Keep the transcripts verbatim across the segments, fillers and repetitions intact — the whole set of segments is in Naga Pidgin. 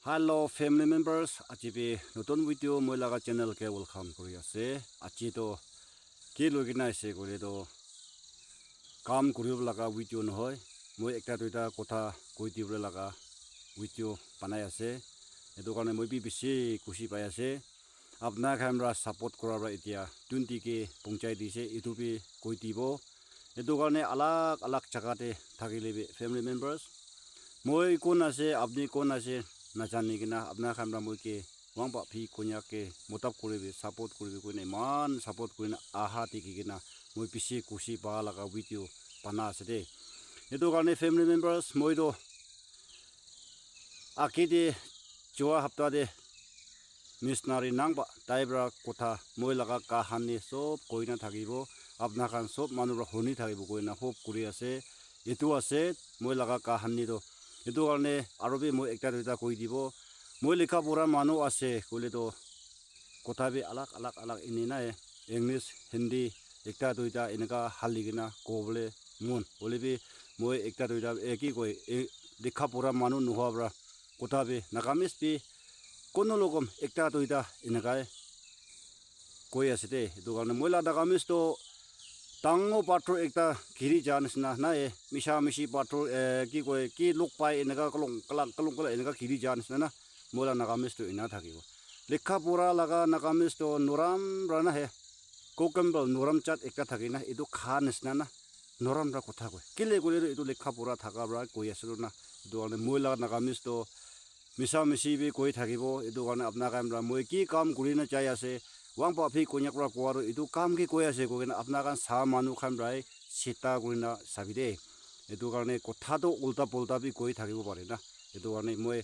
Hello family members, aji bi notun video moi laga channel ke welcome kuri ase. Aji to ki loi kena ase koile to kam kuribo laga video nohoi, moi ekta duita kotha koi dibole laga video banai ase. Etu karne moi bi bishi khushi pai ase. Apna khan para support kura para etia twenty K punchai dise, etu bi koi dibo. Etu karne alag alag jaga te thakile bi family members, moi kon ase, apni kon ase, najani kena apna khan para moi ke wang pa phi konyak ke motap kuri bi support kuri bi koina eman support kurina aha dikhi kena moi bishi khushi pa laga video bana ase de. Etu karne family members, moi to age te jua hapta te missionary nang ba tai para kotha moi laga kahani sob koi na thakibo, apna khan sob manu para huni thakibo koi na hope kuri ase. Etu ase moi laga kahani to. Etu karne aro bi moi ekta duita koi dibo. Moi likha pura manu ase koile to kotha bi alag alag alag ene nai, English, Hindi, ekta duita eneka hali kena kobole mon. Hoile bi moi ekta duita, eh, ki koi, eh, likha pura manu nohoa para kotha bi Nagamese bi kono lokom ekta duita enekai koi ase de. Etu karne moi la Nagamese to dangor pathor ekta giri ja nisna nai, misha mishi pathor, eh, ki koi, ki luk pai eneka kalong kalak kalong kalak eneka giri ja nisna na. Moi la Nagamese to ena thakibo. Likha pura laga Nagamese to noram ra na he. Kokembel noram chat ekta thaki na, etu kha nisna na. Noram ra kotha koi. Kile koile to etu likha pura thaka para koi ase na. Etu karne moi la Nagamese to misa misi bi koi thakibo. Etu karne apna khan para moi ki kam kuri na jai ase, wang pa phi konyak para koa ro etu kam ki koi ase koi kena apna khan sa manu khan para sita kuri na sabi de. Etu karne kotha to ulta pulta bi koi thakibo pare na. Etu karne moi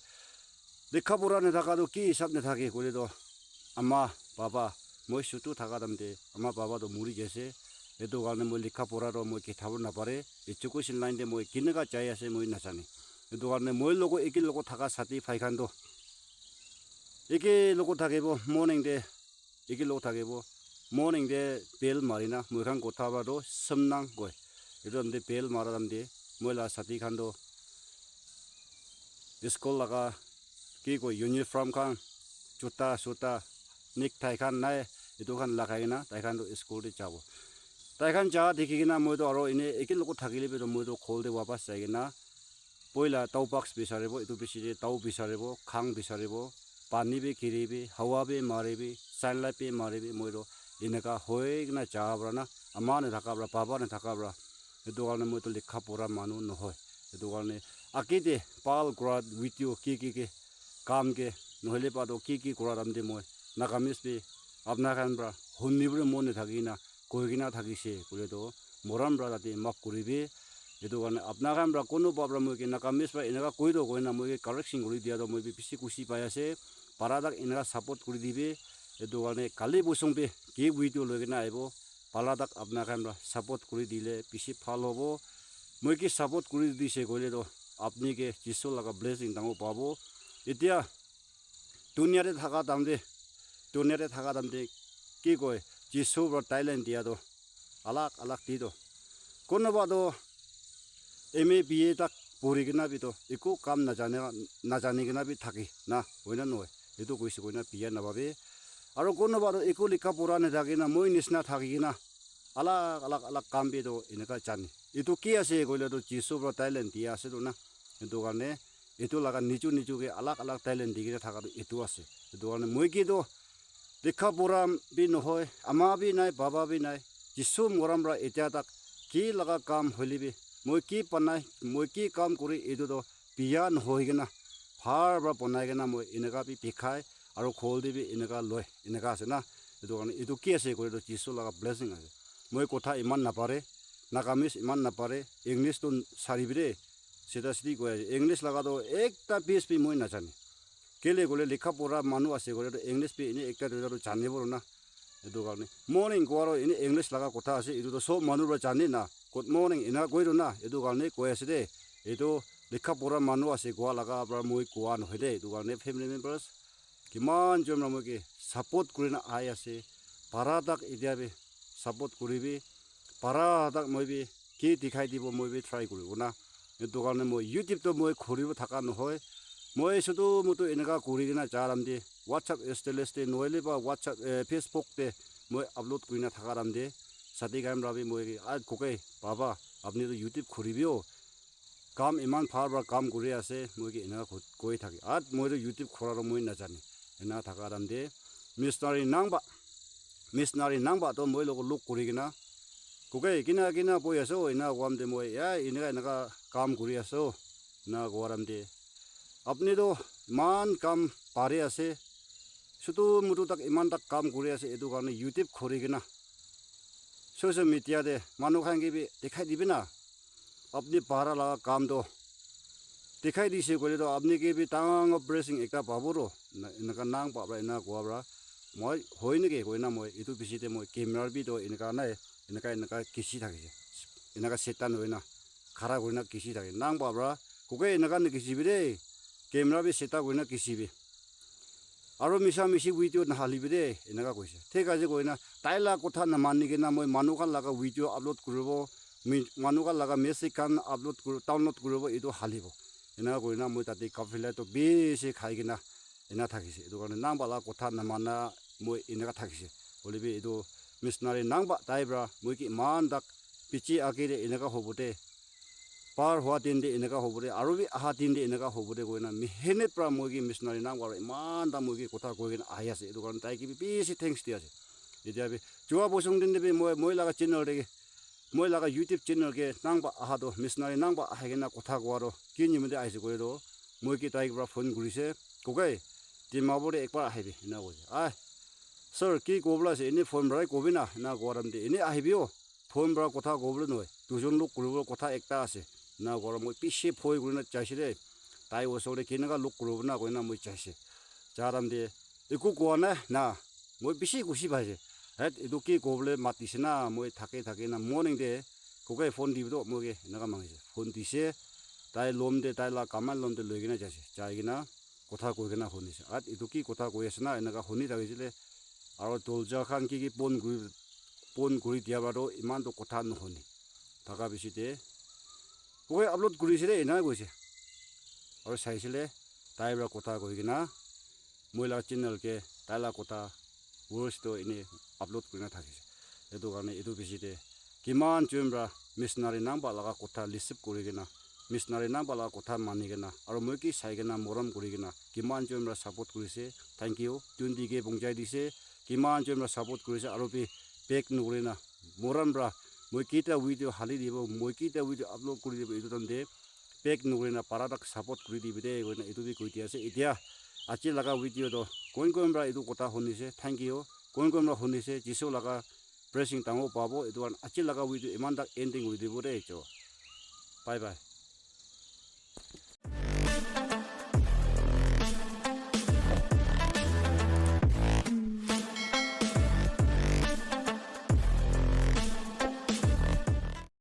likha pura nathaka to ki hisab nathake koile to ama baba, moi sutu thaka time te ama baba to muri jaise. Etu karne moi likha pura to moi kithabo napare. Education line te moi kineka jai ase moi najane. Etu karne moi logo eke logo thaka sati phai khan to eke logo thakibo, morning te eke logo thakibo. Morning te bell mari na moi khan kotha para to samnang koi. Etu time te bell mara time te moi la sati khan to school laga ki koi uniform khan, juta suta, necktie khan nai, etu khan lagai kena tai khan to school te jabo. Tai khan ja dikhi kena moi to aro ene eke logo thakile bi to moi to khol te wapas jai kena poila tau box bisaribo, etu piche te tau bisaribo, khang bisaribo, pani bi giri bi, hawa bi mari bi, sunlight bi mari bi, moi to eneka hoi kena ja para na, ama nathaka para, baba nathaka para. Etu karne moi to likha pura manu nohoi. Etu karne age te bhal kura video ki ki ki kam ke nohoile pa to ki ki kura time te moi Nagamese bi apna khan para huni bole mon nathaki na koi kena thakise koile to morom para tate maaf kuri bi. Etu karne apna khan para kono pa para moi ke Nagamese para eneka koi to koi na moi ke correction kuri dia to moi bi bishi khushi pai ase. Para tak eneka support kuri dibi. Etu karne kali bosong bi ki video loi kena aibo. Pala tak apna khan para support kuri dile bishi bhal hobo. Moi ke support kuri dise koile to apni ke Jisu laga blessing dangor pabo. Etia dunia te thaka time te, dunia te thaka time te ki koi, Jisu para talent dia to alag alag di to. Konoba to M A B A tak puri kena bi to eku kam najane, najani kena bi thaki na, hoi na nohoi? Etu koise koina biya napabe. Aro konoba to eku likha pura nathaki na, moi nisna thaki kena alag alag alag kam bi to eneka jane. Etu ki ase koile to Jisu para talent dia ase to na. Etu karne etu laga niju niju ke alag alag talent di kena thaka to etu ase. Etu karne moi ke to likha pura bi nohoi, ama bi nai, baba bi nai. Jisu morom para etia tak ki laga kam hoile bi, moi ki banai, moi ki kam kuri, etu to biya nohoi kena bhal para banai kena moi eneka bi bikhai aro khol te bi eneka loi, eneka ase na. Etu karne etu ki ase koile to Jisu laga blessing ase. Moi kotha iman napare, Nagamese iman napare, English to sari bi de, sida sidi koi ase. English laga to ekta piece bi moi najane. Kile koile likha pura manu ase koile to English bi ene ekta duita to janibo na. Etu karne morning koa ro ene English laga kotha ase, etu to sob manu para jane na. Good morning ena koi ro na. Etu karne koi ase de. Etu likha pura manu ase koa laga para moi koa nohoi de. Etu karne family members, kiman jon para moi ke support kuri na ahi ase. Para tak etia bi support kuri bi. Para tak moi bi ki dikhai dibo moi bi try kuribo na. Etu karne moi YouTube to moi khuribo thaka nohoi. Moi sutu mutu eneka kuri kena ja ram de, WhatsApp status te nohoile ba WhatsApp, eh, Facebook te moi upload kuri na thaka ram de, sati khan pra bi moi, "Ah, kokai, baba, apni to YouTube khuri bi o, kam iman bhal pra kam kuri ase," moi ke eneka ko-, koi thake. At moi to YouTube khura to moi na jane. Eneka thaka ram de, missionary nang ba, missionary nang ba to moi logo look kuri kena, "Kokai, kina, kina boi ase o?" Eneka koa ram de moi, "Ya, eneka, eneka kam kuri ase o," na koa ram de, "Apni to iman kam pari ase, sutu mutu tak iman tak kam kuri ase, etu karne YouTube khuri kena social media te manu khan ke bi dikhai dibi na, apni para laga kam to dikhai dise koile to apni ke bi dangor blessing ekta pabo to," na, eneka nang pa pra, eneka koa pra. Moi, "Hoi neke?" koi na moi, etu piche te moi camera bi to eneka nai, eneka, eneka kichi thakise. Eneka setan hoi na khara kuri na kichi thake. "Nang pa pra, kokai eneka nikichibi de, camera bi seta kuri na kichibi. Aro misa misi video nahalibi de," eneka koise. Thik ase koi na, tai la kotha namani kena moi manu khan laga video upload kuribo, mi-, manu khan laga message khan upload kuri, download kuribo, etu halibo. Eneka koi na moi tate kafila to bishi khai kena ena thakise. Etu karne nang pa la kotha namana moi eneka thakise. Hoile bi etu missionary nang pa tai pra moi ke iman tak piche age te eneka hobo de, par hua din te eneka hobo de, aro bi aha din te eneka hobo de koi na mehenet pra moi ke missionary nang pa pra iman ta moi ke kotha koi kena ahi ase. Etu karne tai ke bi bishi thanks di ase. Etia bi Chua Bosung din te bi moi, moi laga channel te ke, moi laga YouTube channel ke nang pa aha to, missionary nang pa ahi kena kotha koa to, ki nimite ahise koile to, moi ke tai pra phone kurise, "Kokai, Dimapur te ekbar ahibi," eneka koise. "Ah, sir, ki kobole ase, ene phone pra kobi na," eneka koa ram de, "Ene ahibi o, phone pra kotha kobole nohoi, dujon log kuribo kotha ekta ase," eneka koa ram moi bishi bhoi kuri na jaise de, tai osor te keneka log kuribo na koi na moi jaise. Ja ram de, eku koa nai na, moi bishi khushi paise. Het, etu ki kobole matise na, moi thake thake na morning te kokai phone dibi to, moi ke eneka mangise. Phone dise, tai lom te, tai la kamal lom te loi kena jaise. Jai kena kotha koi kena hunise. At etu ki kotha koi ase na, eneka huni thakisile. Aro dolja khan ki ki pon kuri, pon kuri dia pra to iman to kotha nohuni. Thaka bishi te, "Kokai upload kurise de," eneka koise. Aro saisile, tai pra kotha koi kena, moi la channel ke tai la kotha words to ene upload kurina thakise. Etu karne etu bishi te kiman jon pra missionary nang pa laga kotha receive kuri kena, missionary nang pa laga kotha mani kena, aro moi ke sai kena morom kuri kena kiman jon pra support kurise. Thank you. Twenty K pongchai dise. Kiman jon pra support kurise, aro bi back nukuri na morom pra moi kita video hali dibo, moi kita video upload kuri dibo, etu time te back nukuri na para tak support kuri dibi de, koina etu bi koi di ase. Etia aji laga video to kon kon pra etu kotha hunise, thank you. Kon kon pra hunise, Jisu laga blessing dangor pabo. Etu karne aji laga video iman tak ending kuri dibo de, jo. Bye bye.